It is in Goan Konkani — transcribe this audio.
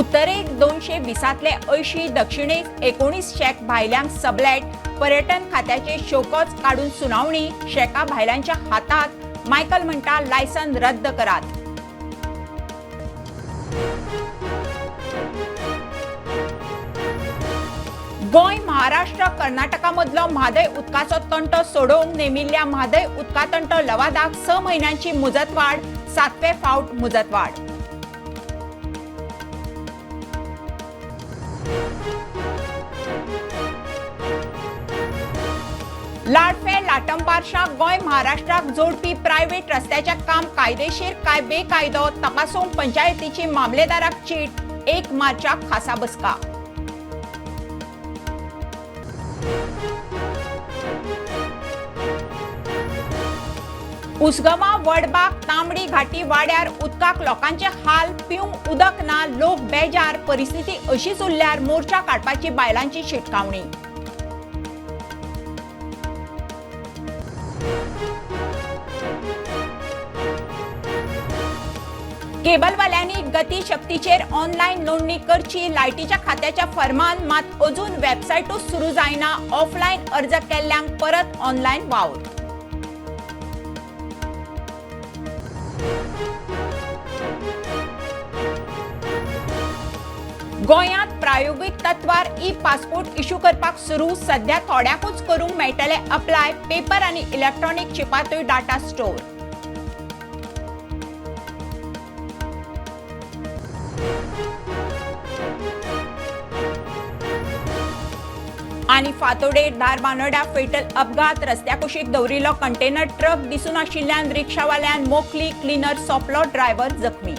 उत्तरेक 220तले 80, दक्षिणेक 19 शॅक भायल्यांक सबलेट. पर्यटन खात्याचे शोकॉज काडून सुनावणी. शॅका भायल्यांच्या हातात. मायकल म्हणटा, लायसन रद्द करात. गोंय, महाराष्ट्र, कर्नाटका मदलो म्हादय उदकाचो तंटो सोडोवंक नेमिल्ल्या म्हादय उदका तंटो लवादाक 6 म्हयन्यांची मुजतवाड. सातवे फावट मुजतवाड. लाडफे लाटंबारशा गोंय महाराष्ट्राक जोडपी प्रायव्हेट रस्त्याचें काम कायदेशीर काय बेकायदो, तपासूंक पंचायतीची मामलेदाराक चीट. 1 मार्चाक खासा बसका. उसगांवां वडबाग तांबडी घाटी वाड्यार उदकाक लोकांचे हाल. पिवंक उदक ना, लोक बेजार. परिस्थिती अशीच उरल्यार मोर्चा काडपाची बायलांची शिटकावणी. केबलवाल्यांनी गती शक्तीचेर ऑनलायन नोंदणी करची, लायटीच्या खात्याच्या फर्मान. मात अजून वेबसायटूच सुरू जायना. ऑफलायन अर्ज केल्ल्यांक परत ऑनलायन वावर. गोंयांत प्रायोगीक तत्वार ई पासपोर्ट इश्यू करपाक सुरू. सध्या थोड्याकूच करूंक मेळटले अप्लाय. पेपर आनी इलेक्ट्रॉनिक चिपांतूय डाटा स्टोर. आनी फातोडेर धारबानोड्या फेटल अपघात. रस्त्या कुशीक दवरिल्लो कंटेनर ट्रक दिसून आशिल्ल्यान रिक्षावाल्यान मोखली. क्लिनर सोंपलो, ड्रायव्हर जखमी.